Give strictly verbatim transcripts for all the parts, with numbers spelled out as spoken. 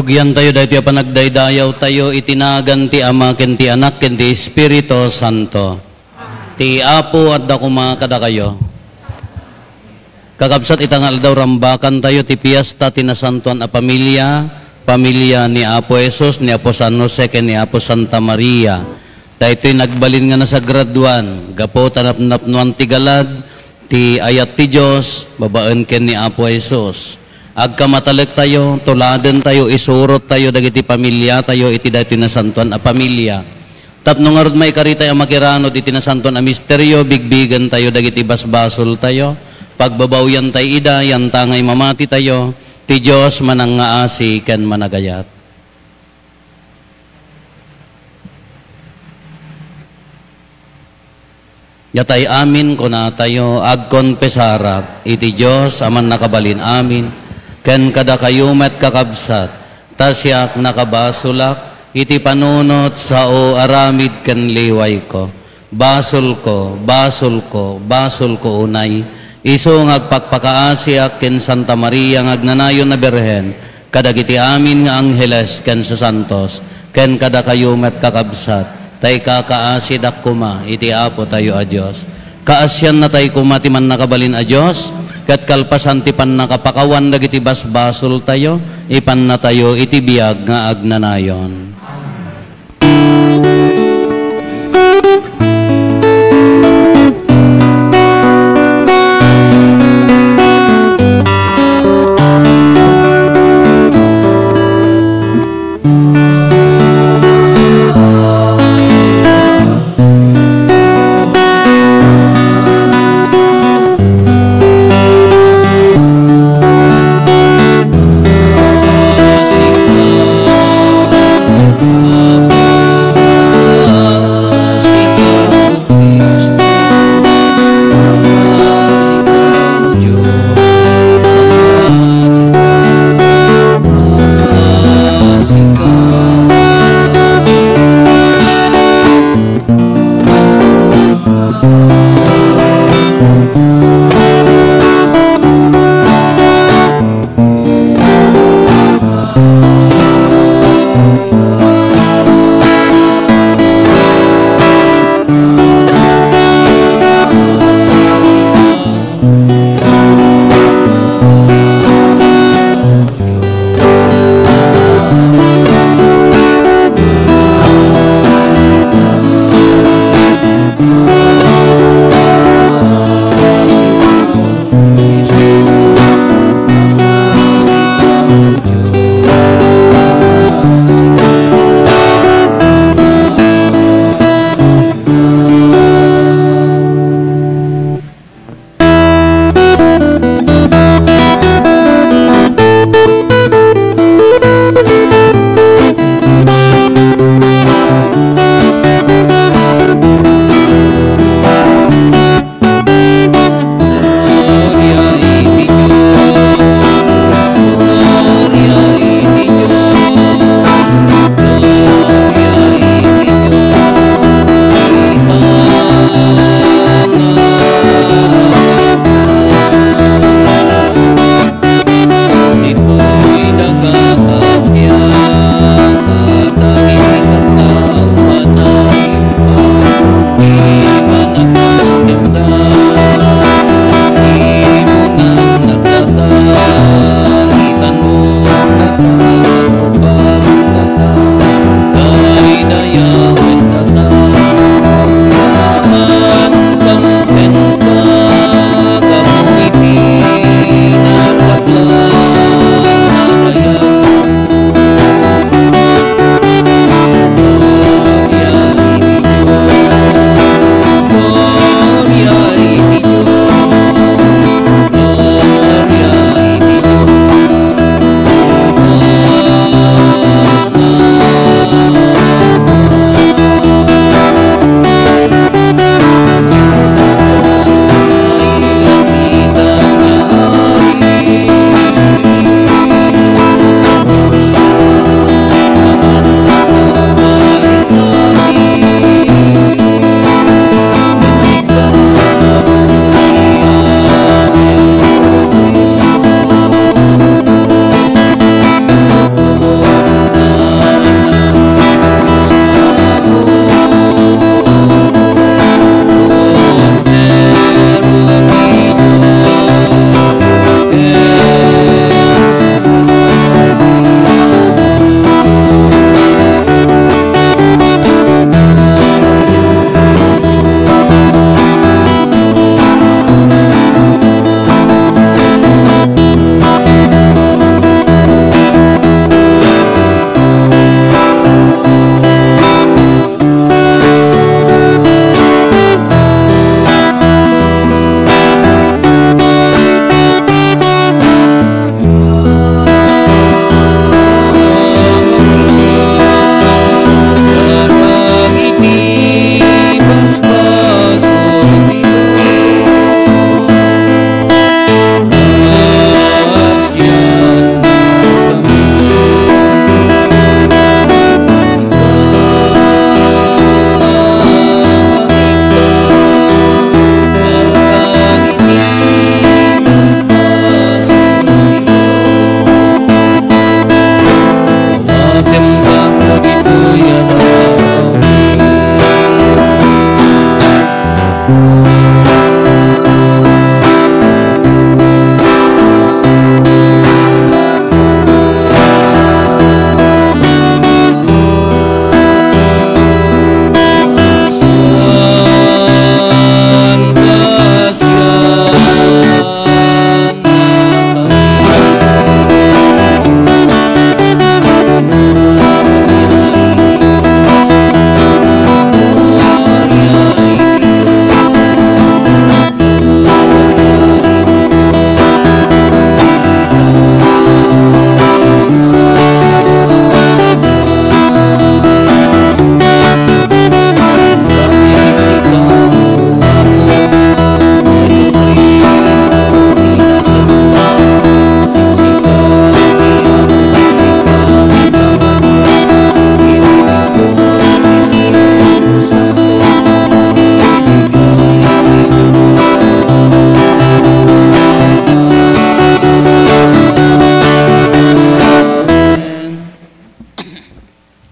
Agyantayo daytoy a panagdaydayawtayo iti nagan ti Ama ken ti Anak ken ti Espiritu Santo. Ti Apo adda koma kadakayo. Kakabsat, ita nga aldaw, rambakantayo ti piesta ti Nasantoan a Pamilia, pamilia ni Apo Jesus, ni Apo San Jose, ken ni Apo Santa Maria. Daytoy nagbalin nga nasagraduan, gapu ta napnapnoan ti galad, ti ayat ti Dios, babaen ken ni Apo Jesus. Agkamatalektayo, tuladentayo, isurottayo dagiti pamiliatayo iti daytoy Nasantoan a Pamilia. Tapno ngarud maikaritay a makiranud iti nasantoan a misterio, bigbigentayo dagiti basbasoltayo, pagbabawyantay ida, yantangay mamatitayo, ti Dios manangngaasi ken managayat. Yatay amin, kunatayo, agkonpesarak iti Dios a mannakabalin amin, ken kadakayo met, kakabsat, ta siak nakabasolak iti panunot, sao, aramid ken liwayko. Basolko, basolko, basolko unay, isu nga agpakpakaasiak ken Santa Maria nga agnanayon a Birhen, kadagiti amin nga angheles ken sasantos, ken kadakayo met, kakabsat, ta ikakaasidak koma iti Apotayo a Dios. Kaasiannatay koma ti mannakabalin a Dios, ket kalpasan ti pannakapakawan dagiti basbasoltayo, ipannatayo iti biag nga agnanayon.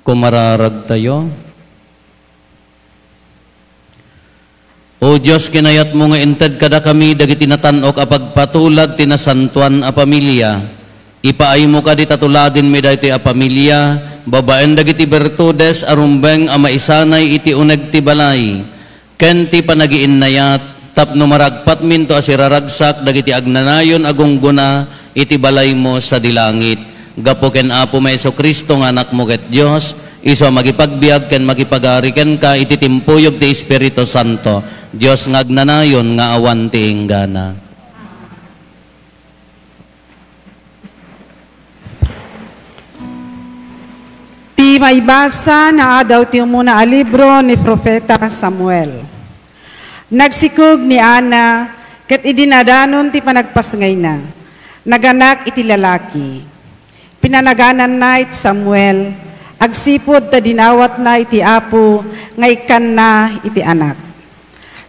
Kumararagtayo. O Dios, kinayatmo nga inted kadakami dagiti natan-ok a pagpatulad ti nasantoan a pamilia. Ipaaymo kadi ta tuladenmi daytoy a pamilia babaen dagiti bertudes a rumbeng a maisanay iti uneg ti balay ken ti panagiinnayat, tapno maragpatminto a siraragsak dagiti agnanayon a gunggona iti balaymo sadi langit. Gapu ken Apo Jesu-Cristo nga Anakmo ket Dios, isu a makipagbiag ken makipagari kenka iti timpuyog ti Espiritu Santo, Dios nga agnanayon nga awan ti inggana. Ti maibasa naadaw ti umuna a libro ni Profeta Samuel. Nagsikog ni Ana ket idi nadanon ti panagpasngayna, naganak iti lalaki. Pinanagananna iti Samuel, agsipud ta dinawatna iti Apo nga ikkanna iti anak.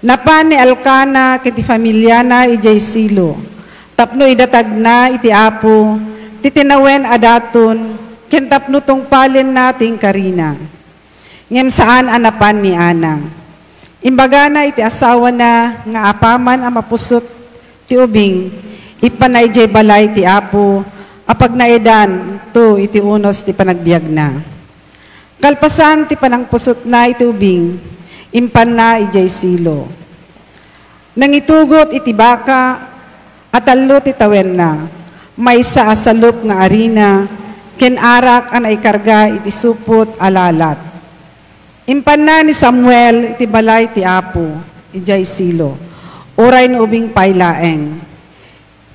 Napan ni Elcana ken ti familiana idiay Silo tapno idatagna iti Apo ti tinawen a daton ken tapno tungpalenna ti inkarina. Ngem saan a napan ni Ana. Imbagana iti asawana nga apaman a mapusot ti ubing, ippanna idiay balay ti Apo a pagnaedanto iti unos ti panagbiagna. Kalpasan ti panangpusotna iti ubing, impanna idiay Silo. Nangitugot iti baka a tallo ti tawenna, maysa a salup nga arina, ken arak a naikarga iti supot a lalat. Impanna ni Samuel iti balay ti Apo idiay Silo, uray no ubing pay laeng.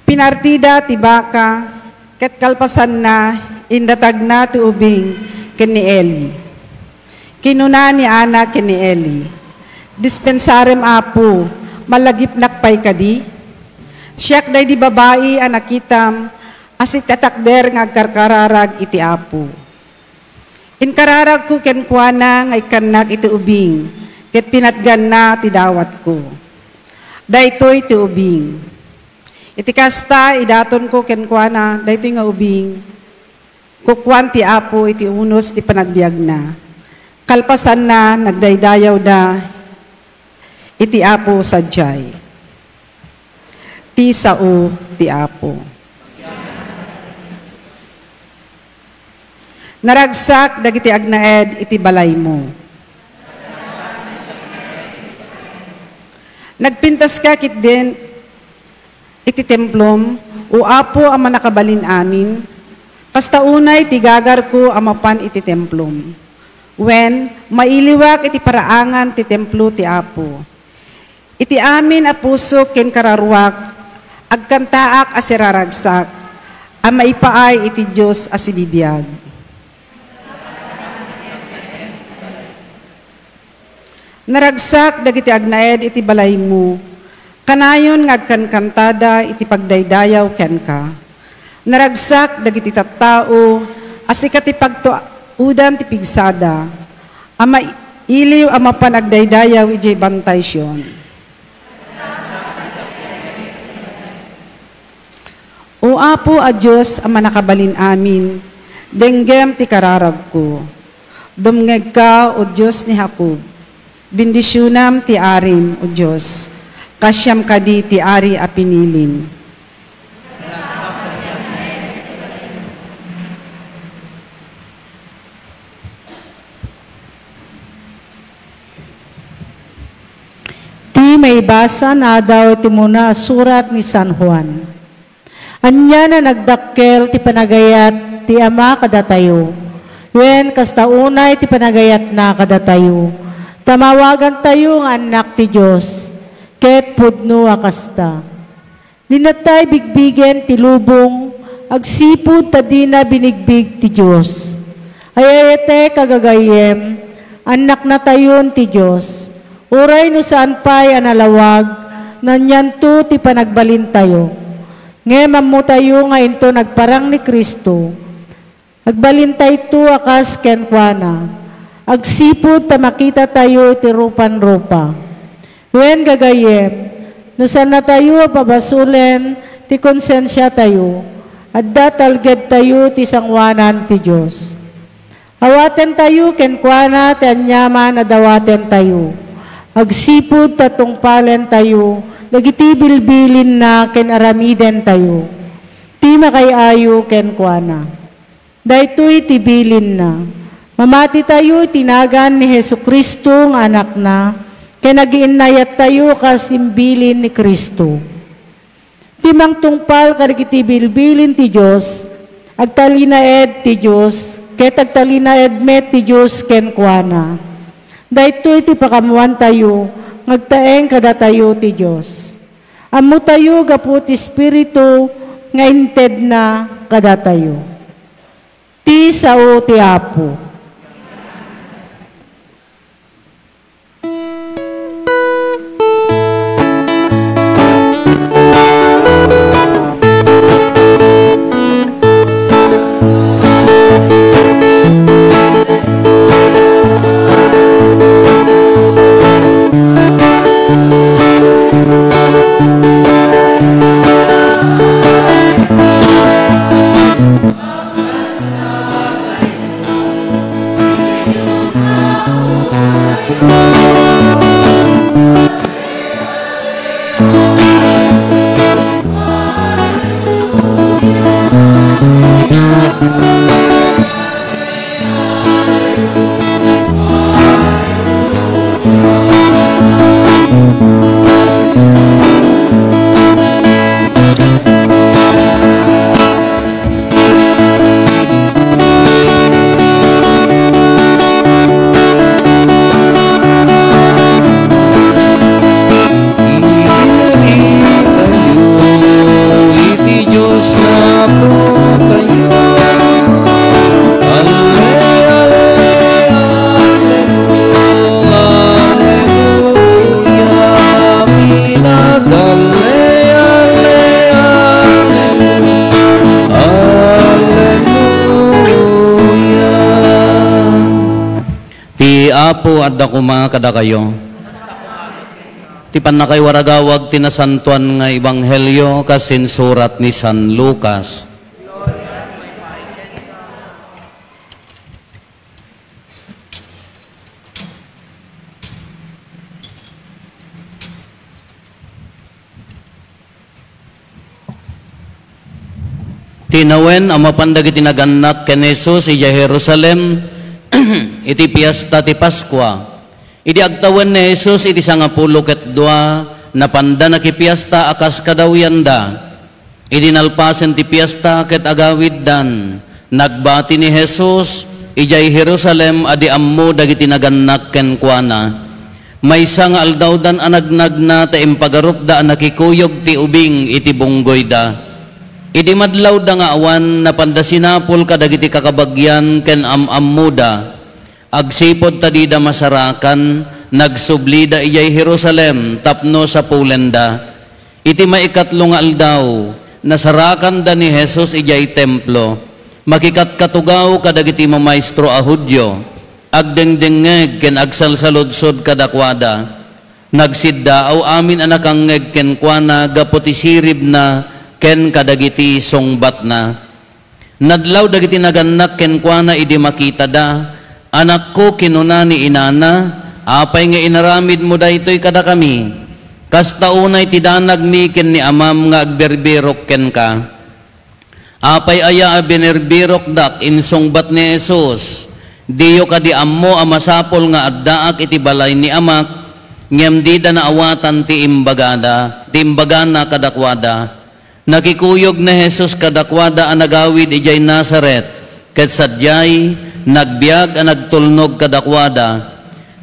Pinartida ti baka, ket kalpasanna, indatagna ti ubing ken ni Eli. Kinuna ni Ana ken ni Eli, "Dispensarem, Apo, malagipnak pay kadi? Siak daydi babai a nakitam a sitatakder nga agkarkararag iti Apo. Inkararagko kenkuana nga ikkannak iti ubing, ket pinatganna ti dawatko. Daytoy ti ubing. Iti kasta, idatonko kenkuana daytoy nga ubing, kukuan ti Apo iti unos ti panagbiagna." Kalpasanna, nagdaydayawda iti Apo sadiay. Ti sao ti Apo. Naragsak dagiti agnaed iti balaymo. Nagpintaska ketdin iti templom, O Apo a Mannakabalin-amin, kasta unay ti gagarko a mapan iti templom. Wen, mailiwak iti paraangan ti templo ti Apo. Iti amin a pusok ken kararuak, agkantaak a siraragsak a maipaay iti Dios a sibibiag. Naragsak dagiti agnaed iti balaymo, kanayon nga agkankantada iti pagdaydayaw kenka. Naragsak dagiti tattao a sika ti pagtuodan ti pigsada, a mailiw a mapan agdaydayaw idiay bantay Sion. O Apo a Dios a Mannakabalin-amin, denggem ti kararagko. Dumngegka, O Dios ni Jacob. Bendisionam ti arim, O Dios, kas siam kadi ti ari a pinilim. Ti maibasa nadaw ti muna a surat ni San Juan. Ania a nagdakkel ti panagayat ti Ama kadatayo, wen kasta unay ti panagayatna kadatayo, ta maawagantayo nga annak ti Dios, ket pudno a kasta. Dinatay bigbigen ti lubong agsipud ta dina binigbig ti Dios. Ay-ayatek a gagayyem, annaknatayon ti Dios. Uray no saan pay a nalawag, anianto ti panagbalintayo. Ngem ammotayo nga inton agparang ni Cristo, agbalintayto a kas kenkuana, agsipud ta makitatayo iti rupan-rupa. Wen, gagayyem, no saannatayo a pabasolen ti konsensiatayo, adda talgedtayo ti sangoanan ti Dios. Awatentayo kenkuana ti aniaman a dawatentayo, agsipud ta tungpalentayo dagiti bilbilinna ken aramidentayo ti makaay-ayo kenkuana. Daytoy ti bilinna: mamatitayo iti nagan ni Jesu-Cristo nga Anakna, ken agiinnayattayo kas imbilin ni Cristo. Ti mangtungpal kadagiti bilbilin ti Dios, agtalinaed ti Dios, ket agtalinaed met ti Dios kenkuana. Daytoy ti pakaammoantayo nga agtaeng kadatayo ti Dios. Ammotayo gapu ti Espiritu nga intedna kadatayo. Ti sao ti Apo. Iti Dios nga Apotayo. Alle, alle, alleluia, alleluia. Pinag-alle, alle, alleluia. Alleluia. Ti Apo adda koma kadakayo. Ti pannakaiwaragawag ti nasantoan nga ebanghelio kas insurat ni San Lucas. Tinawen a mapan dagiti nagannak ken Jesus idiay Jerusalem iti piesta ti Paskua. Idi agtawen ni Jesus iti sangapulo ket dua, napanda nakipiesta a kas kadawianda. Idi nalpasen ti piesta ket agawiddan, nagbati ni Jesus idiay Jerusalem a di ammo dagiti nagannak kenkuana. Maysa nga aldawdan a nagnagna ta impagarupda a nakikuyog ti ubing iti bunggoyda. Idi madlawda nga awan, napanda sinapul kadagiti kakabagian ken am-ammoda. Agsipud ta dida masarakan, nagsublida idiay Jerusalem tapno sapulenda. Iti maikatlo nga aldaw, nasarakanda ni Jesus idiay Templo. Makikatkatugaw kadagiti mamaestro a Judio, agdengdengngeg ken agsalsaludsod kadakuada. Nagsiddaaw amin a nakangngeg kenkuana gapu ti siribna ken kadagiti sungbatna. Nadlaw dagiti nagannak kenkuana idi makitada. "Anakko," kinuna ni inana, Apay nga inaramidmo daytoy kadakami? Kasta unay ti danagmi ken ni Amam nga agbirbirok kenka. Apay aya a binirbirokdak? Insungbat ni Jesus, "Diyo kadi ammo a masapul nga addaak iti balay ni Amak?" Ngem dida naawatan ti imbagada, ti imbagana kadakuada. Nakikuyog ni Jesus kadakuada a nagawid idiay Nazaret, ket sadiay, nagbiag a nagtulnog kadakuada.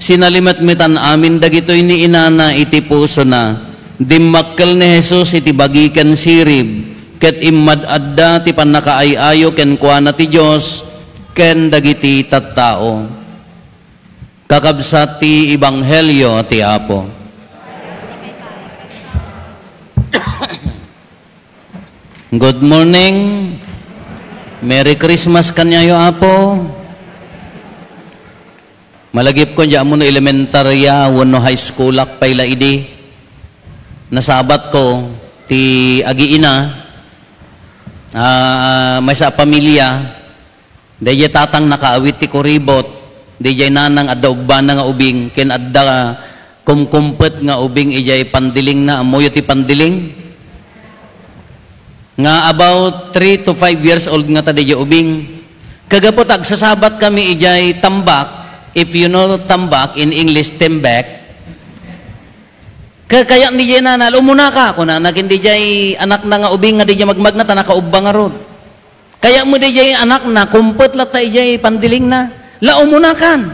Sinalimetmetan amin dagitoy ni inana iti pusona. Dimmakkel ni Jesus iti bagi ken sirib, ket immad-adda ti pannakaay-ayo kenkuana ti Dios ken dagiti tattao. Kakabsat ti ebanghelio ti Apo. Good morning. Merry Christmas kaniayo, Apo. Malagipko, diak ammo no elementarya wenno high schoolak pay la idi. Nasabatko ti agiina, ah, maysa a pamilya, daydiay tatang nakaawit ti kuribot, daydiay nanang adda ugbana nga ubing, ken adda kumkumpet nga ubing idiay pandilingna. Ammoyo ti pandiling? Nga about three to five years old ngata daydiay ubing. Kagapu ta agsasabat kami idiay tambak, if you know tambak, in English, tembek. Ka-, kayat ni diay nana, "Umunaka," kunana ken diay anakna nga ubing nga diay magmagna ta nakaubbang ngarud. Kayat met diay anakna, kumpet latta idiay pandilingna. "La, umunakan."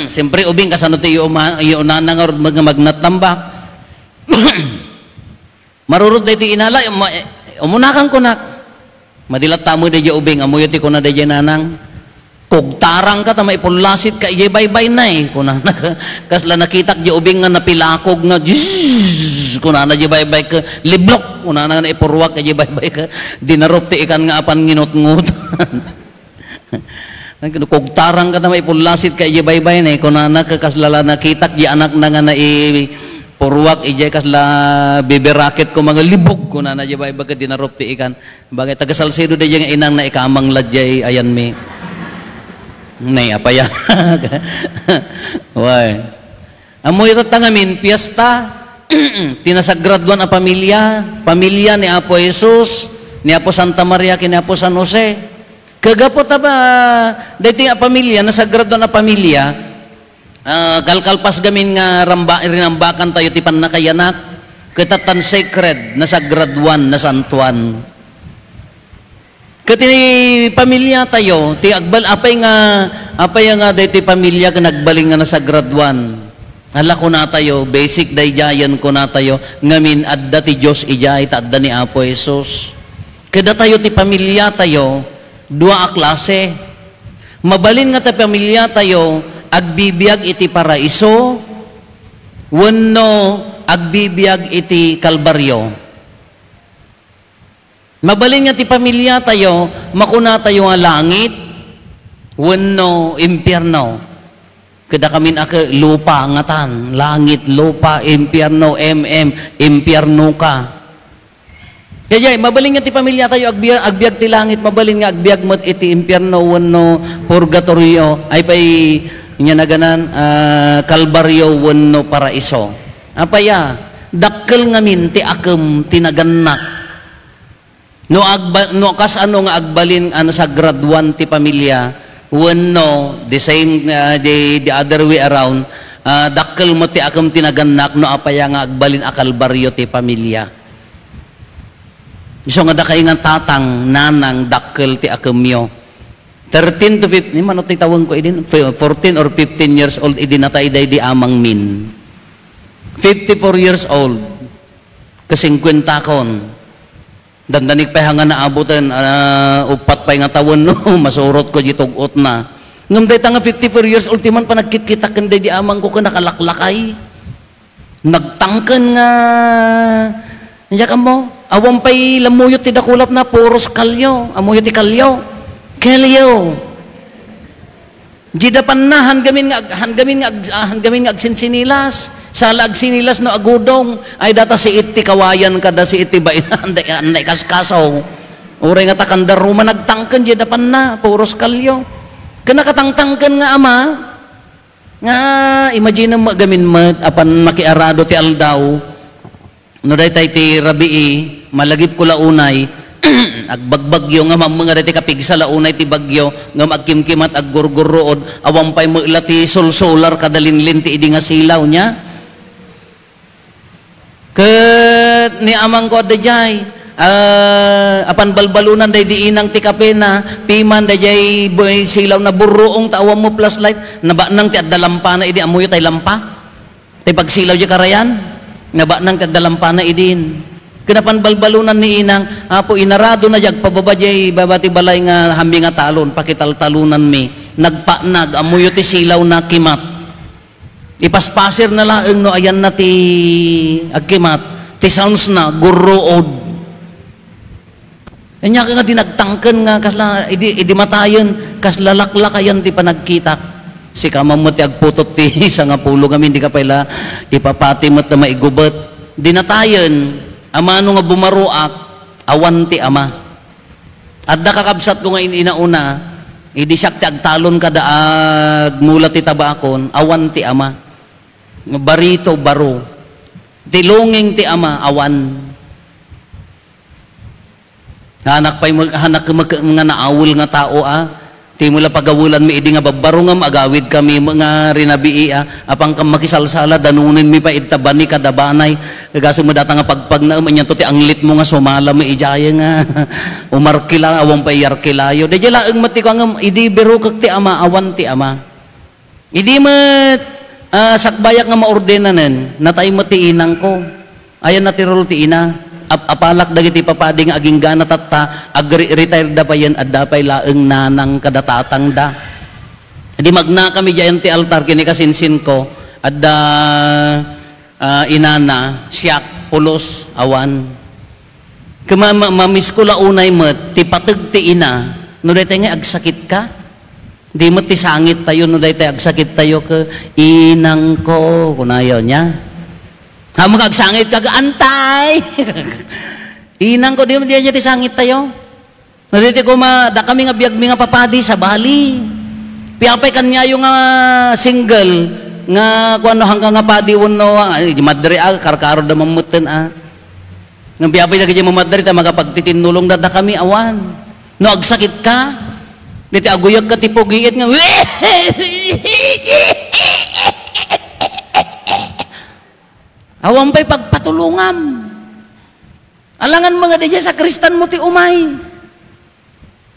Siyempre, ubing, kasano ti iyo uma-, iyo nana ngarud nga magna tambak? Marurod daytoy ina, "La, ma-, umunakan," kunak. Madi latta met daydiay ubing, ammoyo ti kuna daydiay nanang, "Kugtarangka ta maipullasitko idiay baybaynay," kunana. Kasla nakitak diay ubing nga napilakog nga, "Zzz," kunana diay baybayko, "Liblok," kunana nga naipurruak idiay baybayko. Dinarup ti ikan nga apan nginutngutan. "Kugtarangka ta maipullasitko idiay baybaynay," kunana, ket kasla la nakitak diay anakna nga naipurruak idiay kasla bibiraket ko nga, "Libog," kunana diay baybayko, dinarup ti ikan. Bagay, taga Salcedo daydiay nga inang, naikamang la diay ayanmi. Nay, apaya. Why? Ammoyo tatta ngamin, piesta ti nasagraduan a pamilya, pamilya ni Apo Jesus, ni Apo Santa Maria, ken ni Apo San Jose. Kagapu ta ba, daytoy a pamilya, nasagraduan a pamilya, ah, kalkalpas gamin nga ramba-, rinambakan tayo ti pannakayanak, ket tattan sacred, nasagraduan, nasantuan. Ket ti pamilya tayo, ti agbal-, apay nga, apay nga daytoy pamilya ket nagbalin nga nasagraduan? Ala, kuna tayo, basic daydiayen, kuna tayo, ngamin adda ti Dios idiay, ta adda ni Apo Jesus. Ket datayo ti pamilya tayo, dua a klase. Mabalin nga ti pamilya tayo, agbibiag iti paraiso, wenno agbibiag iti kalbario. Mabalin nga ti pamilya tayo, makuna tayo nga langit wenno impierno. Ket dakamin a ke-, lupa ngatan, langit, lupa, impierno, M M, impierno ka. Kaya, mabalin nga ti pamilya tayo, agbiag, agbiag ti langit, mabalin nga agbiag met iti impierno wenno purgatorio, ay pay, nya naganan, ah, kalbario wenno paraiso. Apaya, dakkel ngamin ti akem ti nagannak. No agba-, no kasano nga agbalin a nasagraduan ti pamilya, wenno the same, ah, the, the other way around, ah, dakkel met ti akem ti nagannak no apaya nga agbalin a kalbario ti pamilya. Isu nga dakay nga tatang, nanang, dakkel ti akemyo. Thirteen to fifteen, mano ti tawengko idin? F-, fourteen or fifteen years old idi natay daydi amangmin. Fifty-four years old. Kasingkuentakon. Dandanik pay nga naaboten, ah, uppat pay nga tawen no masurotko di tug-otna. Ngem dayta nga fifty-four years old ti man panagkitkitak ken daydi amangko ken nakalaklakay. Nagtangken nga, diak ammo, awan pay lammuyot ti dakulapna, puros kalio. Ammoyo ti kalio? Kalio. Di da panna, han gamin nga ag-, han gamin nga ag-, ah, han gamin nga agsinsinilas. Sala agsinilas no agudong. Ay, data siit ti kawayan kada siit ti baina, anda, anda ikaskaso. Uray nga takanda ruma nagtangken, di da panna, puros kalio. Ken nakatangtangken nga ama, Nga, imaginem met gamin met, apan makiarado ti aldaw, no daytay ti rabii, malagipko la unay, agbagbagyo nga mammenga daytay kapigsa la unay ti bagyo, ngem agkimkimat, aggurgurruod, awan pay met la ti solsolar kada linlin ti idi nga silaw nia. Ket ni amangko adda jay, ah, apan balbalunan daydi inang ti kapena, piman dayjay boy silaw na burruong ta awan mo flashlight, nabanang ti adda lampana idi ammoyo tay lampa. Tay pagsilaw jay karayan, nabanang ti adda lampana idin. Ket napan balbalunan ni inang, Apo, inarado na jay agpababa jay baba ti balay nga hambi nga talon, pakitaltalonanmi. Nagpatnag, ammoyo ti silaw na kimat. Ipaspasir na laeng no ayanna ti agkimat, ti sounds na, gurruod. Ania nga dinagtangken nga kasla, idi, idi matayen, kasla laklakayan ti panagkitak. Sika man met ti agputot ti sangapulo ngamin, di ka pay la ipapati met ta maigubet. Dinatayen, amano nga bumaroak, awan ti ama. Adda kakabsatko nga in-inauna, idi siak ti agtalon kada agmula ti tabakon, awan ti ama. Barito, baro. Ti longing ti ama, awan. Hanak pay mo, hanak mek-, nga naawel nga tao, a. Ti mo la pagawelanmi idi nga babbaro ngem agawidkami nga rinabii, a. Apankam makisalsala, danonenmi pay ita bani kada banay. Kagasem mo data nga pagpagnaem, anianto ti anglitmo nga sumala mo idiay nga umarkila, awan pay iyarkilayo. Daydiay laeng met ti kuangem, idi birukek ti ama, awan ti ama. Idi met, ah, sakbayak nga maordenanen, natay met ti inangko. Ayanna ti role ti ina. Ap-, apalak dagiti papadi nga aginggana tatta, agri-, retire da payen, adda pay laeng nanang kada tatangda. Idi magnakami diayen ti altar, kinikasinsinko, adda, ah, inana, siak, pulos, awan. Kuma-, ma-, mamisko la unay met ti pateg ti ina, no daytoy nga agsakitka. Di met ti sangittayo no daytoy agsakittayo ket, "Inangko," kunayo nia. Ammok nga agsangitka ket, "Antay." Inangko, di met diay ti sangittayo. No daytoy koma, dakami nga biagmi nga papadi, sabali. Piapay kaniayo nga single, nga kuano, hangka nga padi wenno, ay, madre a, karkaro da mammetten a. Ngem piapay dagiti mamadri ta makapagtitinnulong dakami, awan. No agsakitka, diti aguyagka ti pugiit nga, awan pay pagpatulongam. Alangan mga di sa Kristan mo ti umay.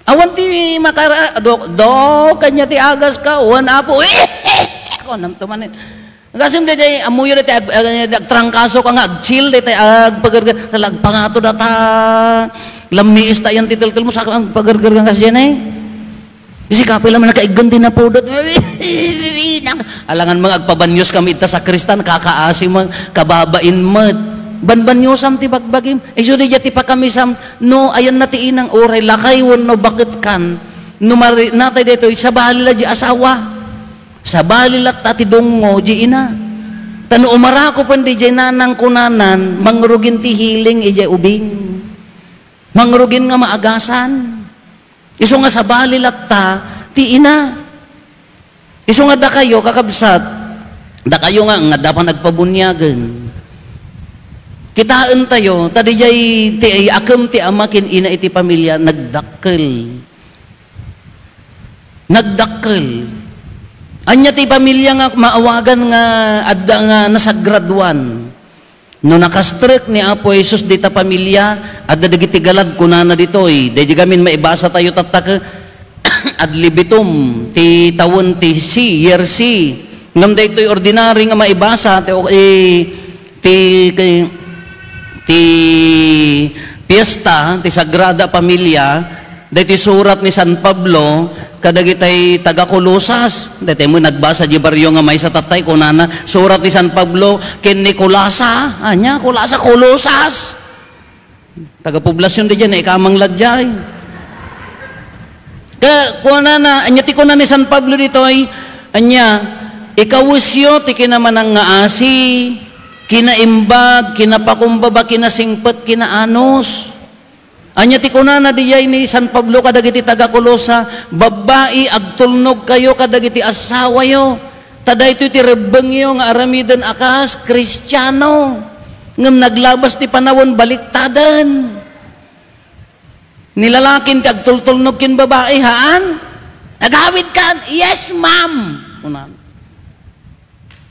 Awan ti makara-, do, do, kanya ti agaska, wan, Apo. Ako, nam-, tumanin. Gasem daydiay, ammoyo daydiay ag-, ag-, agtrangkaso ka nga, agchill daydiay, agpagargar, agpangato data. Lammiis ta yan ti teltel mo, saka agpagargar nga kas dyan eh. Isi kapay laman nakaiggan ti napudot. Alangan mga agpabanyos kami ita sa Kristan, kakaasi mo, kababain met. Banbanyosam ti bagbagim. Isu daydiay ti pakamisam, no, ayan na ti inang uray, lakay wenno baketkan. No mari-, natay daytoy, sabali la di asawa. Sabali latta ti dungngo di ina. Ta no umarako pen di jay nanang kunanan, mangrugin ti healing ijay ubing. Mangrugin nga maagasan. Isu nga sabali latta ti ina. Isu nga dakayo, kakabsat, dakayo nga, nga dapan agpabuniagen. Kitaentayo, ta dijay ti akem ti ama ken ina iti pamilya, nagdakkel. Nagdakkel. Ania ti pamilya nga maawagan nga adda nga nasagraduan? No nakastrek ni Apo Jesus dita pamilya, adda dagiti galad, kunana ditoy. Daydi gamin maibasa tayo tatta ket, ad libitum ti tawen ti C, year C. Ngem daytoy ordinary nga maibasa ti, eh, ti, ti piesta ti Sagrada Familia, daytoy surat ni San Pablo kadagitay taga-Colosas. Daytoy mo nagbasa di barrio nga maysa tattay, kunana, surat ni San Pablo ken ni Colasa. Ania, Colasa, Colosas. Taga-poblasyon di dyan, ikamang ladjay. Ka, kunana, ania ti kuna ni San Pablo ditoy, ania, ikawesyo ti kinamanangngaasi, kinaimbag, kinapakumbaba, kinasingpet, kinaanus. Ania ti kunana diyay ni San Pablo kadagiti taga-Colosa, "Babbai, agtulnogkayo kadagiti assawayo, Ta daytoy ti rebbengyo nga aramiden a kas Kristiano, ngem naglabas ti panawen, baliktaden. Ni lalakin ti agtultulnog ken babai, haan? "Agawid kan?" "Yes, ma'am," kunana.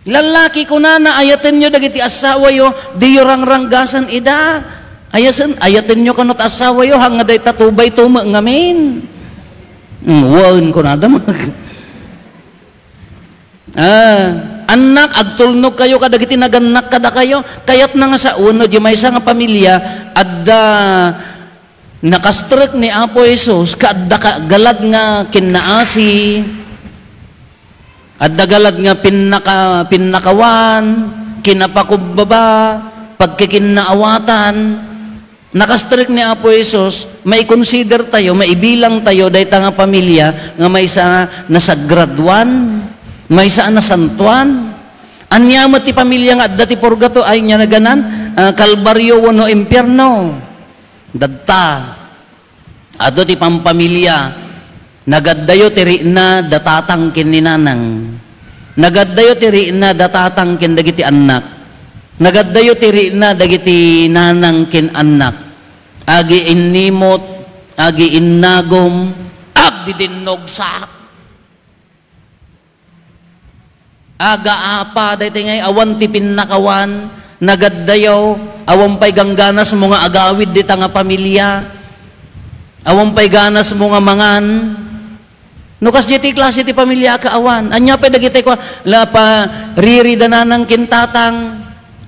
Lalaki, kunana, "Ayatenyo dagiti assawayo, diyo rangranggasan ida." Ayasen, ayatenyo kano ti assawayo, haan nga dayta tubayto met ngamin. Hmm, wen, kunada met. Ah, annak, agtulnog kayo kadagiti nagannak kadakayo. Kayatna nga sa wenno di maysa nga pamilya, adda nakastrek ni Apo Jesus, ka adda ka, galad nga kinnaasi, adda galad nga pinnaka-, pinnakawan, kinapakumbaba, pagkikinnaawatan. Nakastrek ni Apo Jesus, maikonsider tayo, maibilang tayo dayta nga pamilya nga maysa a nasagraduan, maysa a nasantuan. Ania met ti pamilya nga adda ti purgato-, ay, nia naganan, ah, kalbario wenno impierno? Dadta. Adu ti pampamilya, nagaddayo ti rikna da tatang ken ni nanang. Nagaddayo ti rikna da tatang ken dagiti annak. Nagaddayo ti rikna dagiti nanang ken annak. Agiinnimot, agiinnagum, agdidinnugsak. Agaapa, daytoy ngay, awan ti pinnakawan, nagaddayo, awan pay gangganasmo nga agawid dita nga pamilya, awan pay ganasmo nga mangan. No kasdiay ti klase ti pamilya, kaawan. Ania pay dagiti kua, la pa, riri da nanang ken tatang.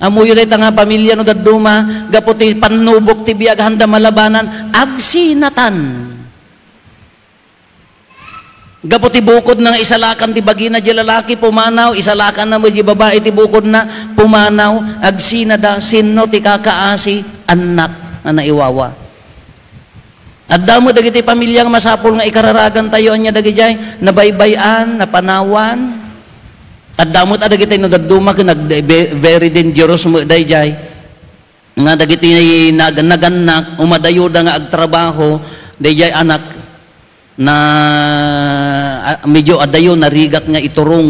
Ammoyo dayta nga pamilya no dadduma, gapu ti pannubok ti biag, haanda malabanan, agsinatan. Gapu ti bukodna nga isalakan ti bagina, diay lalaki pumanaw, isalakanna met diay babai ti bukodna, pumanaw, agsinada, sinno ti kakaasi? Annak nga naiwawa. Adda met dagiti pamilya nga masapul nga ikararagantayo, ania dagidiay? Nabaybay-an, napanawan. Adda met a dagiti no dadduma ken nag-, ve-, very dangerous met daydiay. Nga dagiti nag-, nagannak, umadayoda nga agtrabaho, daydiay anak, na, ah, medyo adayo narigat nga iturong.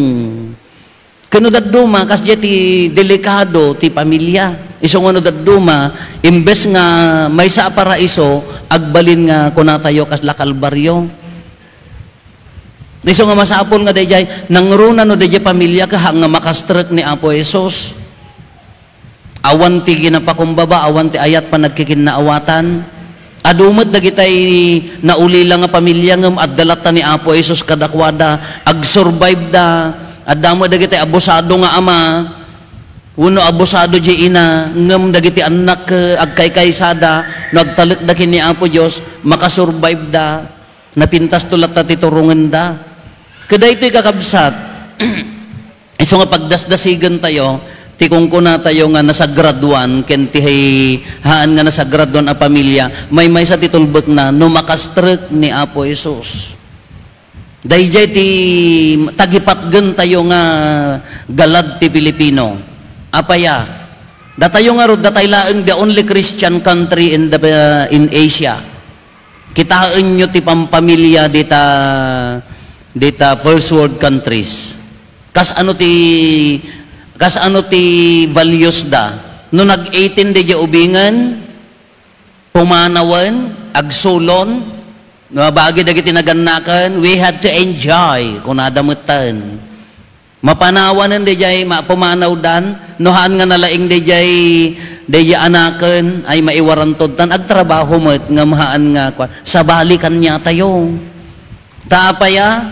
Ken no dadduma, kasdiay ti delikado ti pamilya. Isu nga no dadduma, imbes nga maysa a paraiso, agbalin nga kunatayo kasla kalbario. Isu nga masapul nga daydiay, nangruna no daydiay pamilya, kaha nga makastrek ni Apo Jesus. Awan ti kinapakumbaba, awan ti ayat panagkikinnaawatan. Adu met dagitay naulila nga pamilya ngem adda latta ni Apo Jesus kadakuada, agsurvive da. Adda met dagitay abusado nga ama, wenno abusado diay ina, ngem dagiti annak, eh, agkaykaysada, no agtalekda ken ni Apo Dios, makasurvive da. Napintasto latta ti turongenda. Kadaytoy, kakabsat, isu nga pagdasdasigentayo ti kunkunatayo nga nasagraduan ken ti haan nga nasagraduan a pamilya, maymaysa ti tulbekna no makastrek ni Apo Jesus. Daydiay ti tagipatgentayo nga galad ti Pilipino. Apaya, datayo ngarud, datay laeng the only Christian country in the, in Asia. Kitaenyo ti pampamilya dita, dita first world countries. Kas ano ti, kas ano ti values da? No nag eighteen daydiay ubingen, pumanawen, agsulon, no, bagi dagiti nagannaken, "We have to enjoy," kunada metten. Mapanawanen daydiay, mapumanawdan, no haan nga nalaing daydiay, daydiay anaken, ay maiwaranto tan agtrabaho met, ngem haan nga, kua-, sabali kaniatayo. Ta apaya,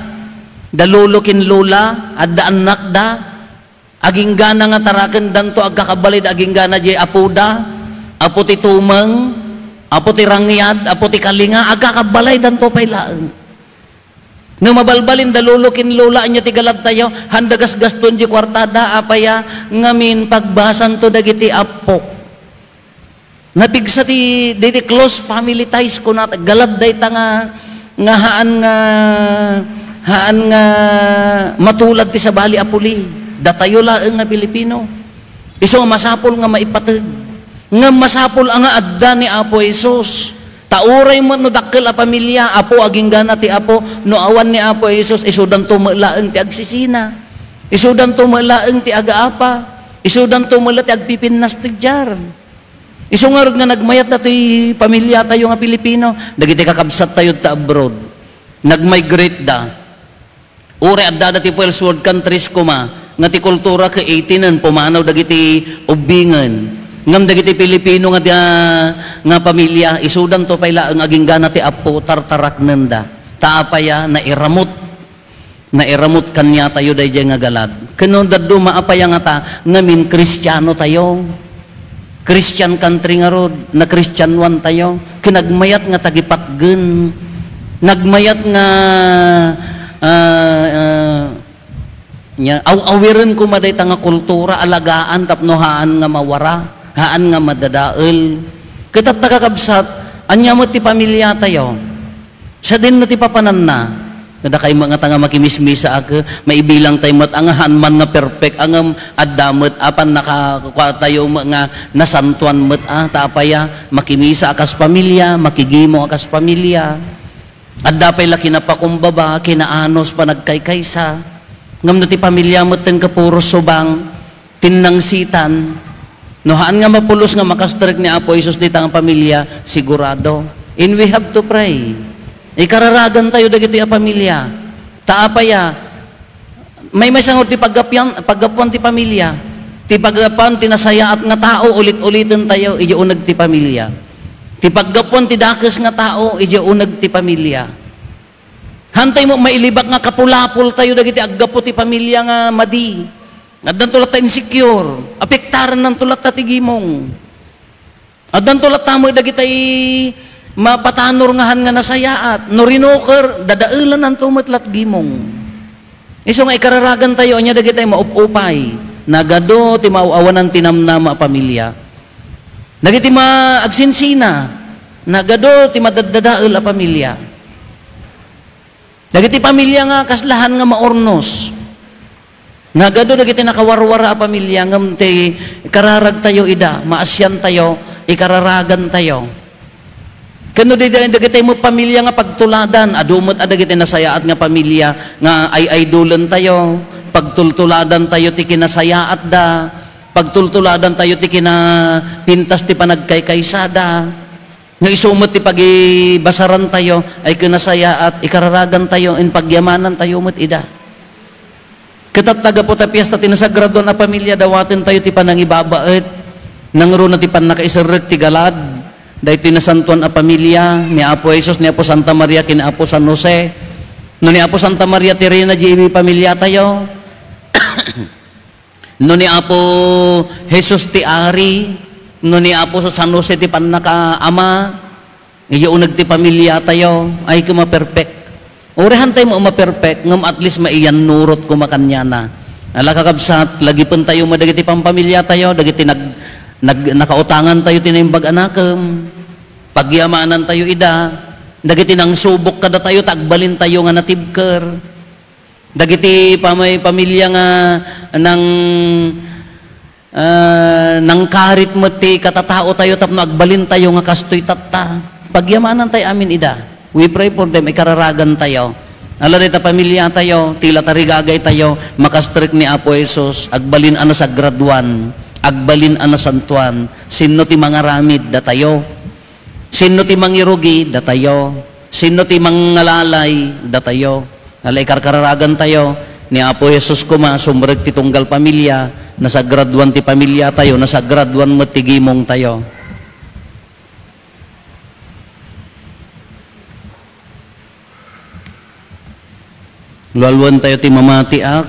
da lolo ken lola, adda annakda, aginggana nga tarakendanto, agkakabalay da aginggana diay apoda, apo ti tumeng, apo ti rangyad, apo ti kalinga, agkakabalaydanto pay laeng. No mabalbalin da lolo ken lola, ania ti galadtayo? Haanda gasgaston diay kuartada, apaya, ngamin pagbasanto dagiti appok. Napigsa ti, diti close family ties, kuna, galad dayta nga, nga haan nga, haan nga matulad ti sabali a puli. Datayo laeng nga Pilipino. Isu nga masapul nga maipateg. Ngem masapul a nga adda ni Apo Jesus. Ta uray met no dakkel a pamilya, apo, aginggana ti apo, no awan ni Apo Jesus, isudanto met laeng ti agsisina. Isudanto met laeng ti agaapa. Isudanto met la ti agpipinnas ti diar. Isu ngarud nga nagmayat datoy pamiliatayo nga Pilipino, dagiti kakabsattayo ta abroad, nag-migrate da. Uray addada ti first world countries koma nga ti kultura ket eighteen-en pumanaw dagiti ubbingen. Ngem dagiti Pilipino nga dia-, nga pamilia, isudanto pay laeng agingga na ti Apo, tartaraknenda. Ta apay a, nairamut. Nairamut kaniatayo daydiay nga galad. Ken no dadduma, apay a ngata, ngamin Kristianotayo. Christian country ngarud, nakristianoantayo. Ken nagmayat nga tagipatgen. Nagmayat nga, ah, ah, nya, aw-awiren koma dayta nga kultura, alagaan tapno haan nga mawara, haan nga madadael. Ket tatta, kakabsat, ania met ti pamiliatayo? Sadin no ti papananna. Kadakay met ngata nga makimismisa a, maibilang tayo met a nga haan man nga perfect, a ngem adda met a pannakakua tayo met nga nasantuan met a, ta apay a, makimisa a kas pamilia, makigimo a kas pamilia. Adda pay la kinapakumbaba, kinaanus, panagkaykaysa. Ngem no ti pamilia met ten ka puro subang, tinnangsitan. No haan nga mapulos nga makastrek ni Apo Jesus dita nga pamilia, sigurado. And we have to pray. Ikararagan tayo dagiti a pamilia. Ta apay a, maymaysa ngarud ti paggapian-, paggapuan ti pamilia. Ti paggapuan ti nasayaat nga tao, ulit-uliten tayo, idiay uneg ti pamilia. Ti paggapuan ti dakes nga tao, idiay uneg ti pamilia. Hantay mo mailibak nga kapulapol tayo dagiti aggapu ti pamilia nga madi. Addanto latta insecure. Apektarennanto latta ti gimong. Addanto latta met dagitay mapatanor nga han nga nasayaat. No rinoker, dadaelananto met lat gimong. Isu nga ikararagan tayo, ania dagitay maup-upay. Nagadu ti maaw-awanan ti namnama a pamilia. Dagiti ma-, agsinsina, nagadu ti madaddadael a pamilia. Dagiti pamilia nga kasla han nga maurnos. Nagadu dagiti nakawarwara a pamilia, ngem ti kararagtayo ida, maasiantayo, ikararagantayo. Ken no di-, dagiti met pamilia nga pagtuladan, adu met a dagiti nasayaat nga pamilia nga ay-aydolentayo, pagtultuladantayo ti kinasayaatda, pagtultuladantayo ti kinapintas ti panagkaykaysada. No isu met ti pagibasarantayo, ay kinasayaat, ikararagantayo, in pagyamanantayo met ida. Ket tatta, gapu ta piesta ti nasagradoan a pamilia, dawatentayo ti panangibabaet. Nangruna ti pannakaiserrek ti galad. Daytoy nasantoan a pamilia ni Apo Jesus, ni Apo Santa Maria, ken ni Apo San Jose. No ni Apo Santa Maria ti reyna diay pamiliatayo, no ni Apo Jesus ti ari, no ni Apo San Jose ti pannakaama, idiay uneg ti pamiliatayo, ay koma perfect. Uray hantay mo maperfect, ngem at least maiyannurot koma kaniana. Ala, kakabsat, lagipentayo met dagiti pampamiliatayo, dagiti nag-, nag-, nakautangantayo ti naimbag a nakem. Pagyamanantayo ida, dagiti nangsubok kadatayo, ta agbalintayo nga natibker. Dagiti pamay-, pamilia nga nang-, ah, nangkarit met ti katataotayo tapno agbalintayo nga kastoy tatta. Pagyamanantayo amin ida. We pray for them, ikararagantayo. Ala, dayta pamiliatayo, ti la tarigagaytayo, makastrek ni Apo Jesus, agbalin a nasagradoan, agbalin a nasantoan. Sinno ti mangaramid? Datayo. Sinno ti mangirugi? Datayo. Sinno ti mangngalalay? Datayo. Ala, ikarkararagantayo ni Apo Jesus koma, sumrek ti tunggal pamilia, nasagradoan ti pamiliatayo, nasagradoan met ti gimongtayo. Lualuentayo ti mamatiak.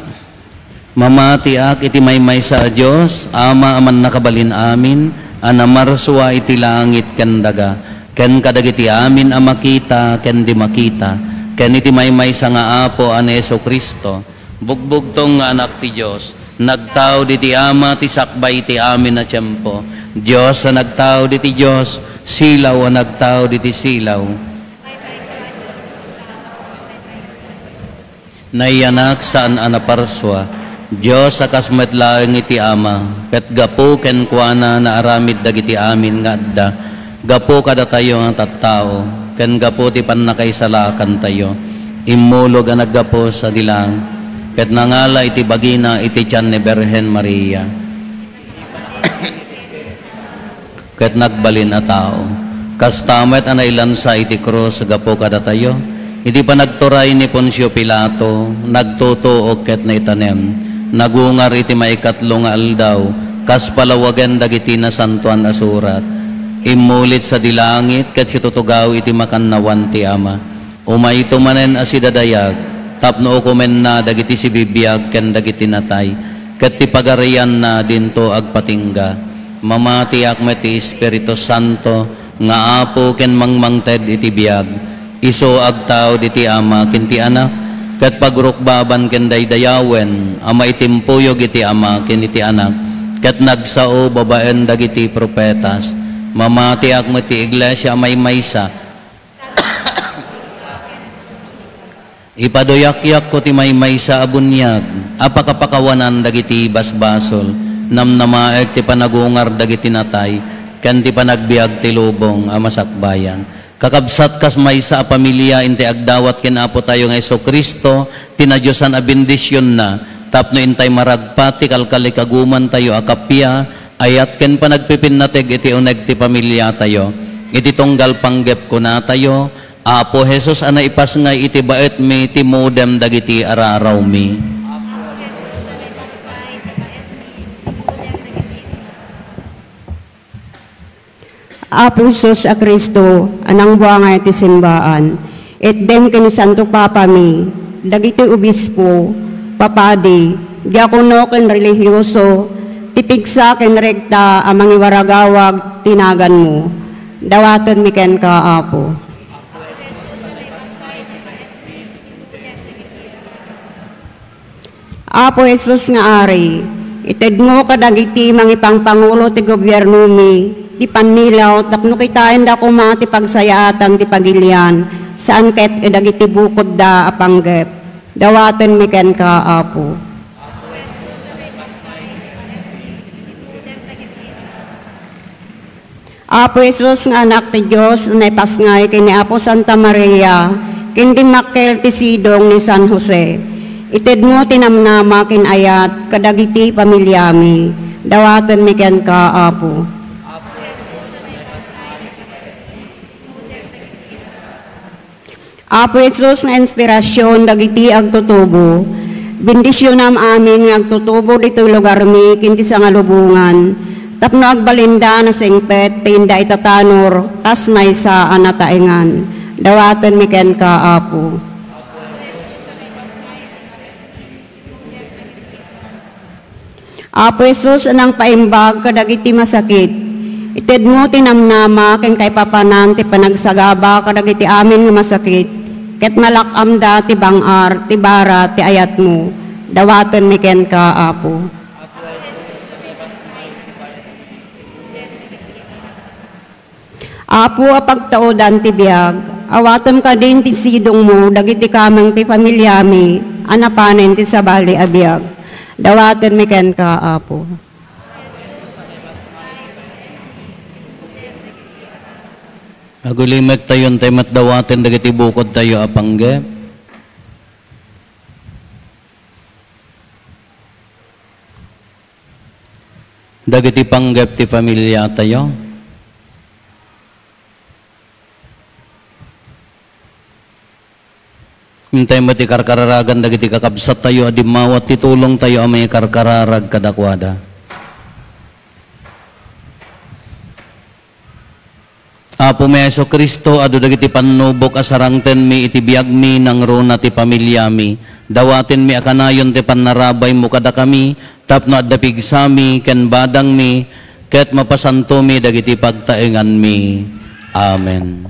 Mamatiak iti maymaysa a Dios, Ama a mannakabalin amin, a namarsua iti langit ken daga, ken kadagiti amin a makita ken di makita, ken iti maymaysa nga Apo a ni Jesu-Cristo, bugbugtong nga Anak ti Dios, nagtaud iti Ama ti sakbay iti amin a tiempo, Dios a nagtaud iti Dios, silaw a nagtaud iti silaw. Naiyanak saan a naparsua, Dios a kas met laeng iti Ama, ket gapu kenkuana naaramid dagiti amin nga adda, gapu kadatayo nga tattao, ken gapu ti pannakaisalakantayo, immulog a naggapu sadi laeng. ket nangala iti bagina iti tian ni Birhen Maria, ket nagbalin a tao. Kasta met a nailansa iti krus gapu kadatayo. Iti panagturay ni Poncio Pilato, nagtutuok ket naitanem. Nagungar iti maikatlo nga aldaw, kas palawagen dagiti Nasantoan a Surat. Immulit sadi langit ket situtugaw iti makannawan ti Ama. Umayto manen a sidadayag tapno ukomenna dagiti sibibiag ken dagiti natay, ket ti pagarianna dinto agpatingga. Mamatiak met ti Espiritu Santo nga Apo ken mangmangted iti biag. Isu agtaud iti Ama ken ti Anak, ket pagrukbaban ken daydayawen a maitimpuyog iti Ama ken iti Anak, ket nagsao babaen dagiti profetas. Mamatiak met ti Iglesia a maymaysa. Ipaduyakyak ko ti maymaysa a buniag a pakapakawanan dagiti basbasol, namnamaek ti panagungar dagiti natay, ken ti panagbiag ti lubong a masakbayan. Kakabsat, kas maysa a pamilia, intay agdawat ken Apo tayo nga Jesu-Cristo ti nadiosan a bendisionna, tapno intay maragpat ti kalkalikagumantayo a kappia, ayat ken panagpipinnateg iti uneg ti pamiliatayo. Iti tunggal panggep kunatayo, Apo Jesus a naipasngay iti baetmi ti mudem dagiti ararawmi. Apo Jesus a Cristo a nangbuangay ti simbaan, itdem ken ni Santo Papami, dagiti obispo, papadi, diakono ken relihioso, ti pigsa ken rekta a mangiwaragawag ti naganmo. Dawatenmi kenka, Apo. Apo Jesus nga Ari, itedmo kadagiti mangipangpangulo ti gobiernomi ti pannilaw tapno kitaenda koma ti pagsayaatan ti pagilian, saan ket dagiti bukodda a panggep. Dawatenmi kenka, Apo. Apo Jesus nga Anak ti Dios, naipasngay ken ni Apo Santa Maria, ken dimmakkel ti sidong ni San Jose. Itedmo ti namnama ken ayat kadagiti pamiliami. Dawatenmi kenka, Apo. Apo Jesus nga inspirasyon dagiti agtutubo, bendisionam amin nga agtutubo ditoy lugarmi ken ti sangalubongan, tapno agbalinda a nasingpet ti inda itatanor kas maysa a nataengan. Dawatenmi kenka, Apo. Apo Jesus a nangpaimbag kadagiti masakit, itedmo ti namnama ken kaipapanan ti panagsagaba kadagiti amin nga masakit, ket malak-amda ti bang-ar, ti bara, ti ayatmo. Dawatenmi kenka, Apo. Apo a pagtaudan ti biag, awatem kadin ti sidongmo dagiti kameng ti familiami a napanen ti sabali a biag. Dawatenmi kenka, Apo. Agulimektayo, intay met dawaten dagiti bukodtayo a panggep. Dagiti panggep ti familiatayo. Intay met ti karkararagan dagiti kakabsattayo a dimmawat ti tulongtayo a mangikarkararag kadakuada. Apomi a Jesu-Cristo, adu dagiti pannubok a sarangtenmi iti biagmi nangruna ti familiami. Dawatenmi a kanayon ti pannarabaymo kadakami tapno adda pigsami ken badangmi ket mapasantomi dagiti pagtaenganmi. Amen.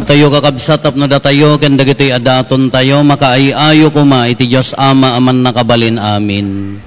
Tayo, kakabsat, tapno datayo ken dagitoy a datontayo makaay-ayo koma iti Dios Ama a Mannakabalin. Amen.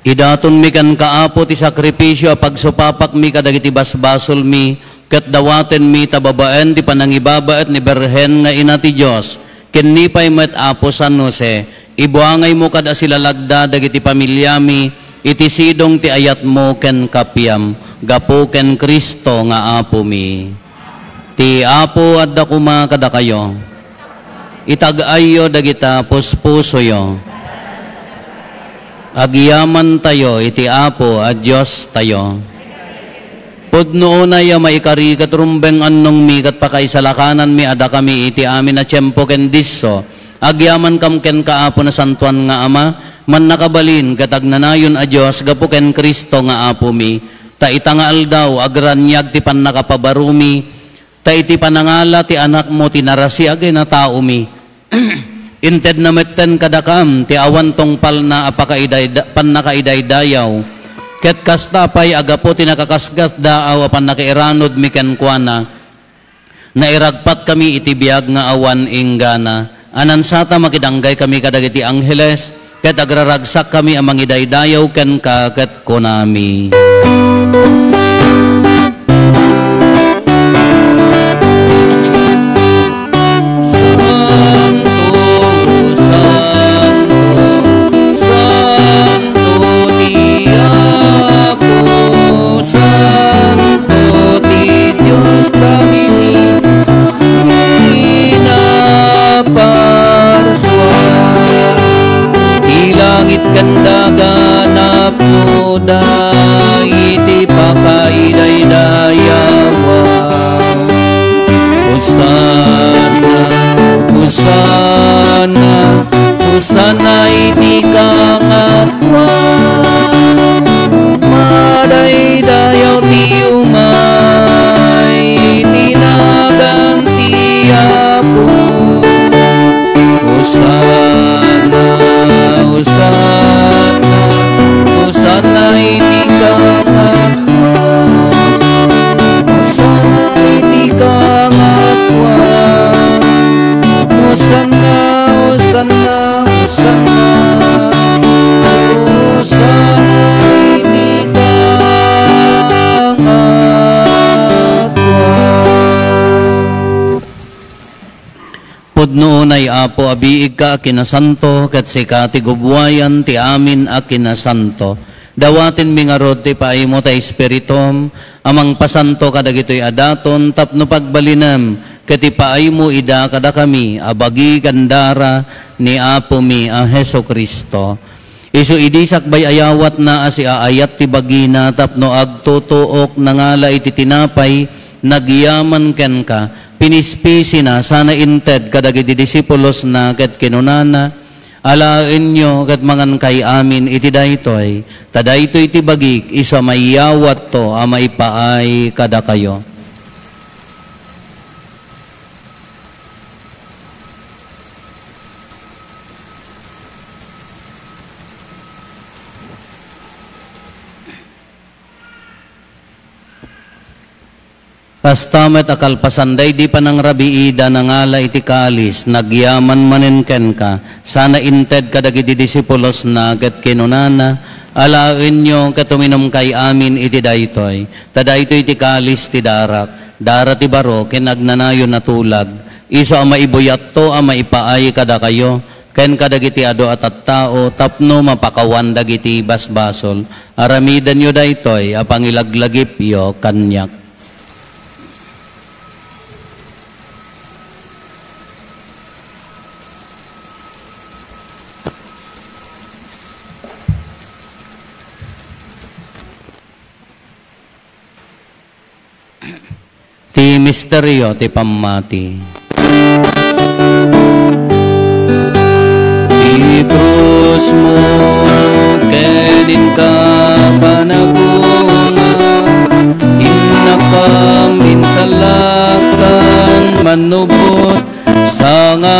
Idatonmi kenka, Apo, ti sakrifisio a pagsupapakmi kadagiti basbasolmi, ket dawatenmi ta babaen ti panangibabaet ni Birhen nga Ina ti Dios, ken ni pay met Apo San Jose, ibuangaymo kad a silalagda dagiti familiami iti sidong ti ayatmo ken kapiam, gapu ken Cristo nga Apomi. Ti Apo adda koma kadakayo. Itag-ayyo dagita puspusoyo. Agyamantayo iti Apo a Diostayo. Pudno unay a maikari ket rumbeng annongmi ket pakaisalakananmi a dakami iti amin a tiempo ken disso. Agyamankam kenka, Apo, Nasantoan nga Ama, Mannakabalin ket Agnanayon a Dios, gapu ken Cristo nga Apomi. Ta ita nga aldaw, agraniag ti pannakapabarumi, ta iti panangala ti Anakmo ti narasiag a nataomi. Intedna metten kadakam ti awan tungpalna a pakaidayda-, pannakaidaydayaw. Ket kasta pay a gapu ti nakakasdaaw a pannakairanudmi kenkuana, nairagpatkami iti biag nga awan inggana. Anansata, makidanggay kami kadagiti angheles, ket agraragsak kami a mangidaydayaw kenka, ket kunami: Santo, Santo, Santo ti Apo, Santo ti Dios Damini, pinaparsua ti langit ken daga, napnoda iti pakaidaydayawa. Hosanna, Hosanna, Hosanna iti kangatoan. Madaydayaw ti umay iti nagan ti Apo. Hosanna, Hosanna, Hosanna iti kangatoan. Hosanna iti kangatoan. Hosanna, Hosanna, Hosanna. Hosanna iti kangatoan. Pudno unay, Apo, a biigka a kinasanto, ket sika ti gubbuayan ti amin a kinasanto. Dawatenmi ngarud ti paaymo ta Espiritum a mangpasanto kadagitoy a daton tapno pagbalinem ket ipaaymo ida kadakami a bagi ken dara ni Apomi a Jesu-Cristo. Isu idi sakbay a yawatna a siaayat ti bagina tapno agtutuok, nangala iti tinapay, nagyaman kenka, pinispisina, sana inted kadagiti disipulosna ket kinunana: Alaenyo ket mangankay amin iti daytoy, ta daytoy ti bagik, isu a mayawatto a maipaay kadakayo. Kasta met a kalpasan daydi panangrabiida, nangala iti kalis, nagyaman manen kenka, sana inted kadagiti disipulosna ket kinunana: Alaenyo ket uminumkay amin iti daytoy, ta daytoy ti kalis ti darak, dara ti baro ken agnanayon a tulag, isu a maibuyatto a maipaay kadakayo ken kadagiti adu a tattao tapno mapakawan dagiti basbasol. Aramidenyo daytoy a pangilaglagipyo kaniak. Ti misterio ti pammati. Ti krusmo ken inka panagungar, innakam insalaktan, mannubbot, sanga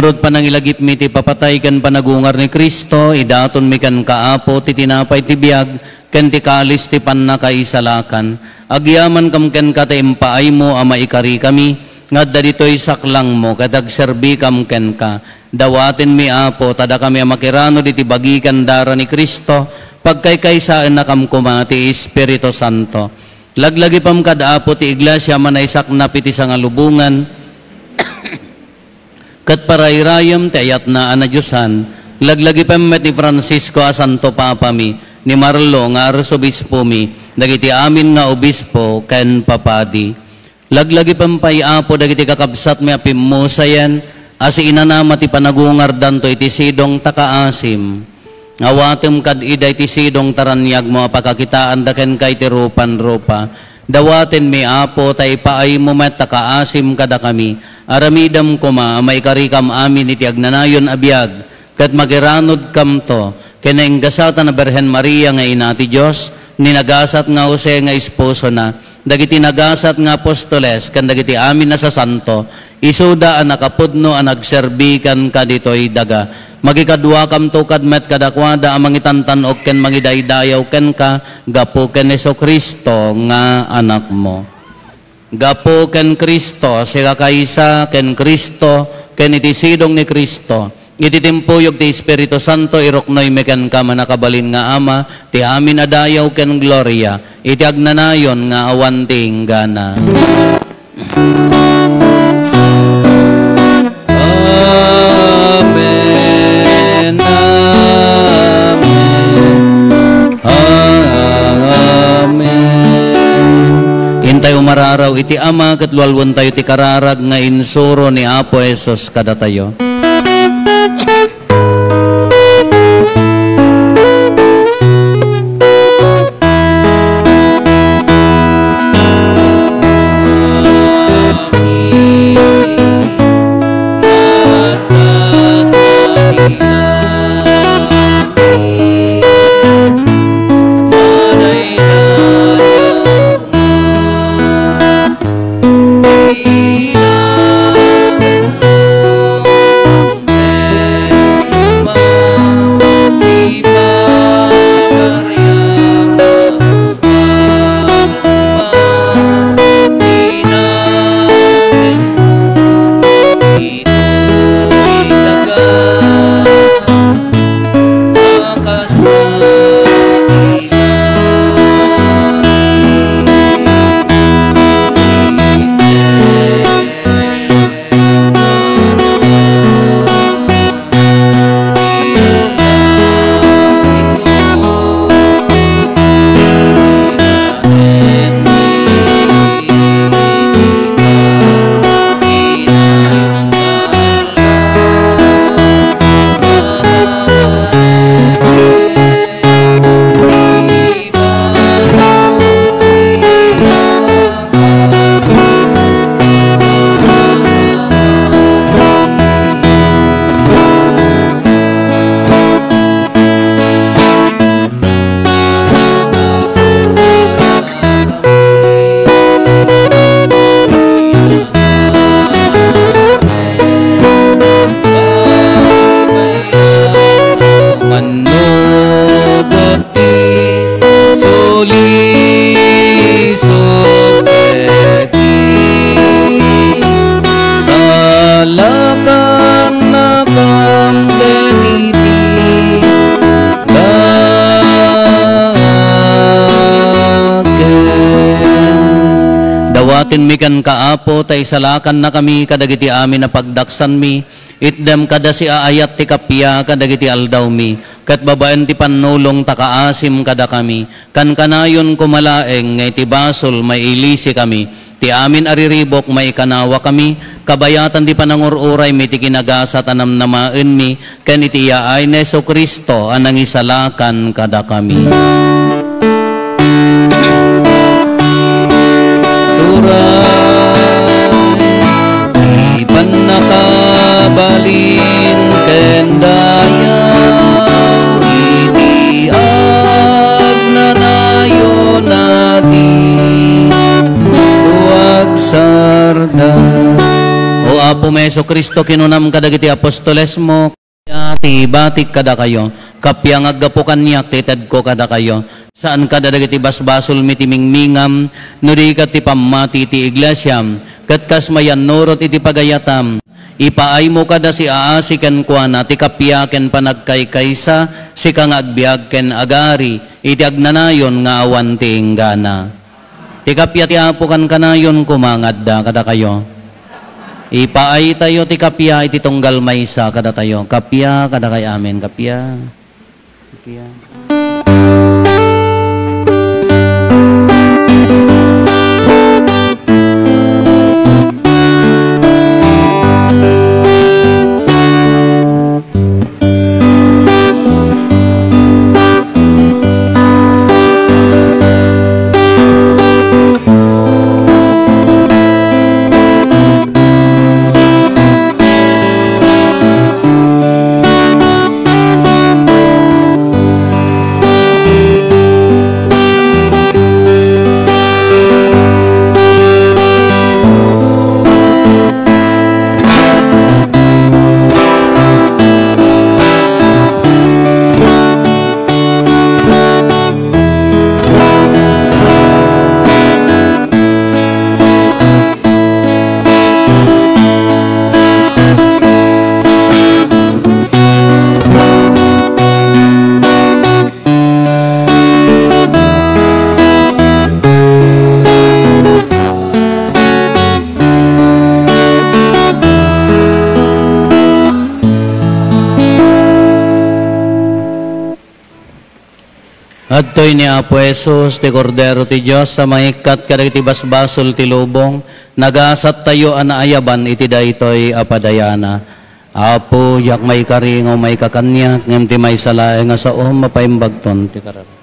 Ngarud, panangilagipmi ti papatay ken panagungar ni Cristo, idatonmi kenka, Apo, ti tinapay ti biag ken ti kalis ti pannakaisalakan. Agyamankam kenka ta impaaymo a maikarikami nga adda ditoy saklangmo ket agserbikam kenka. Dawatenmi, Apo, ta dakami a makiranod iti bagi ken dara ni Cristo, pagkaykaysaennakam koma ti Espiritu Santo. Laglagipem kad, Apo, ti iglesia a manaysaknap iti sangalubongan ket parayrayem ti ayatna a nadiosan. Laglagipem met ni Francisco a Santo Papami, ni Marlo nga Arsobispomi, dagiti amin nga obispo ken papadi. Laglagipem pay, Apo, dagiti kakabsatmi a pimmusayen a siinanama ti panagungardanto iti sidong ta kaasim. Awatem kad ida iti sidong ta raniagmo a pakakitaanda kenka iti rupan-rupa. Dawatenmi, Apo, ta ipaaymo met ta kaasim kadakami. Aramidem koma a maikarikam amin iti agnanayon a biag, ket makiranodkamto ken nagasat a Birhen Maria nga Ina ti Dios, ni nagasat nga Jose nga esposona, dagiti nagasat nga apostoles, ken dagiti amin a sasanto, isuda a nakapudno a nagserbi kenka ditoy daga. Makikaduakamto kad met kadakuada a mangitantan-ok ken mangidaydayaw kenka gapu ken Jesu-Cristo nga Anakmo. Gapu ken Cristo, sikakaysa ken Cristo, ken iti sidong ni Cristo, iti timpuyog ti Espiritu Santo, iruknoymi kenka, mannakabalin nga Ama, ti amin a dayaw ken gloria, iti agnanayon nga awan ti inggana. Amen, amen, amen. Intay umararaw iti Ama ket lualwentayo ti kararag nga insuro ni Apo Jesus kadatayo. Mannugot ti sulisog ket ti salakannakam dagiti bakes. Dawatenmi kenka, Apo, ta isalakannakami kadagiti amin a pagdaksanmi. Itdem kadasi a ayat ti kappia kadagiti aldawmi, ket babaen ti pannulong ta kaasim kadakami. Kankanayon koma laeng nga iti basol mailisikami, ti amin a riribuk maikanawakami, kabayatan ti panangur-uraymi ti kinagasat a namnamaenmi, ken iti iyaay ni Jesu-Cristo a nangisalakan kadakami. Turay ti pannakabalin ken dayaw iti agnanayon a di tuagsarda. O Apo mi Jesu-Cristo, kinunam kadagiti apostolesmo, "Kappia ti ibatik kadakayo, kappia nga aggapu kaniak ti itedko kadakayo." Saan kadagiti basbasolmi ti mingmingam, no di ket ti pammati ti iglesiam, ket kas mayannurot iti pagayatam, ipaaymo kada siaasi kenkuana ti kappia ken panagkaykaysa, sika nga agbiag ken agari iti agnanayon nga awan ti inggana. Ti kappia ti Apo kankanayon koma nga adda kadakayo. Ipaaytayo ti kappia iti tunggal maysa kadatayo. Kappia kadakay amin. Kappia. Kappia. Adtoy ni Apo Jesus, ti Kordero ti Dios a mangikkat kadagiti basbasol ti lubong. Nagasattayo a naayaban iti daytoy a padayana. Apo, diak maikari nga umayka kaniak, ngem ti maysa laeng a saom, mapaimbagton ti kararag.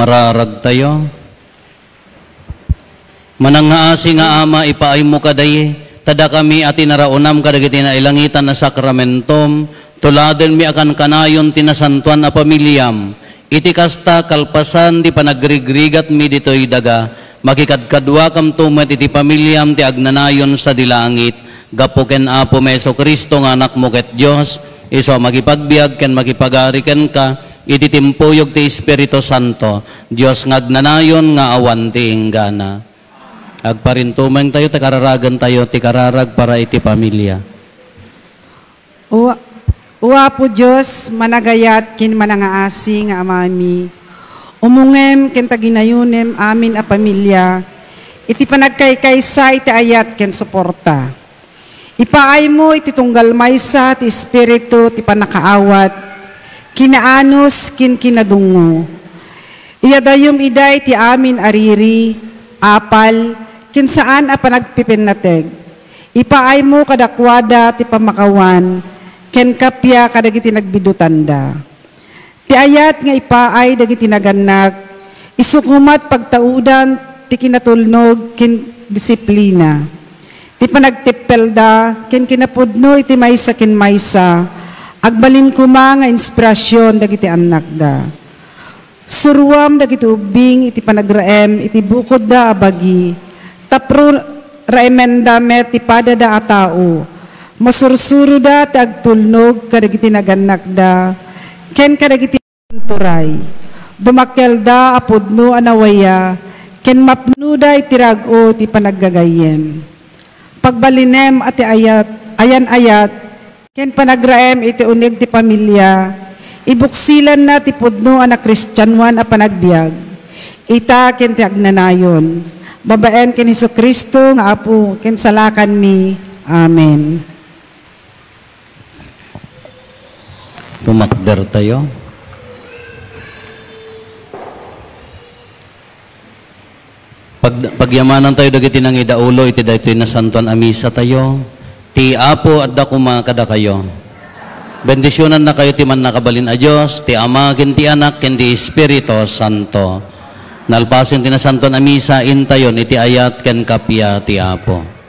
Mararagtayo. Manangngaasi nga Ama, ipaaymo kadi, ta dakami a tinaraonam kadagiti nailangitan a sakramentom, tuladenmi a kankanayon ti nasantoan a pamiliam. Iti kasta, kalpasan ti panagrigrigatmi ditoy daga, makikadkaduakamto met iti pamiliam ti agnanayon sadi langit, gapu ken Apomi Jesu-Cristo nga Anakmo ket Dios, isu a makipagbiag ken makipagari kenka, iti timpuyog ti Espiritu Santo, Dios nga agnanayon nga awan ti inggana. Agparintumengtayo ti kararagentayo, ti kararag para iti pamilya. O, o Apo Dios, managayat ken manangngaasi nga Amami, umongem ken taginayonem amin a pamilya iti panagkaykaysa iti ayat ken suporta. Ipaaymo iti tunggal maysa ti espiritu ti pannakaawat, kinaanus ken kinadungngo. Iyadayom ida iti amin a riri, apal, ken saan a panagpipinnateg. Ipaaymo kadakuada ti pammakawan ken kappia kadagiti nagbidutanda. Ti ayat nga ipaay dagiti nagannak, isu koma ti pagtaudan ti kinatulnog ken disiplina. Ti panagtippelda ken kinapudno iti maysa ken maysa, agbalin koma nga inspirasyon dagiti annakda. Suroam dagiti ubbing iti panagraem iti bukodda a bagi, tapno raemenda met ti padada a tao. Masursuroda ti agtulnog kadagiti nagannakda ken kadagiti turay. Dumakkelda a pudno a nawaya ken mapnoda iti rag-o ti panaggayyem. Pagbalinem a ti ayat, ayan-ayat, ken panagraem iti uneg ti pamilya, ibuksilanna ti pudno a nakristianoan a panagbiag, ita ken ti agnanayon, babaen ken Jesu-Cristo nga Apo ken salakanmi. Amen. Tumakdertayo. Pag-, pagyamanantayo dagiti nangidaulo iti daytoy nasantoan a misatayo. Ti Apo adda koma kadakayo. Bendisionannakayo ti Mannakabalin a Dios, ti Ama, ken ti Anak, ken ti Espiritu Santo. Nalpasen ti nasantoan a misa, intayon iti ayat ken kappia ti Apo.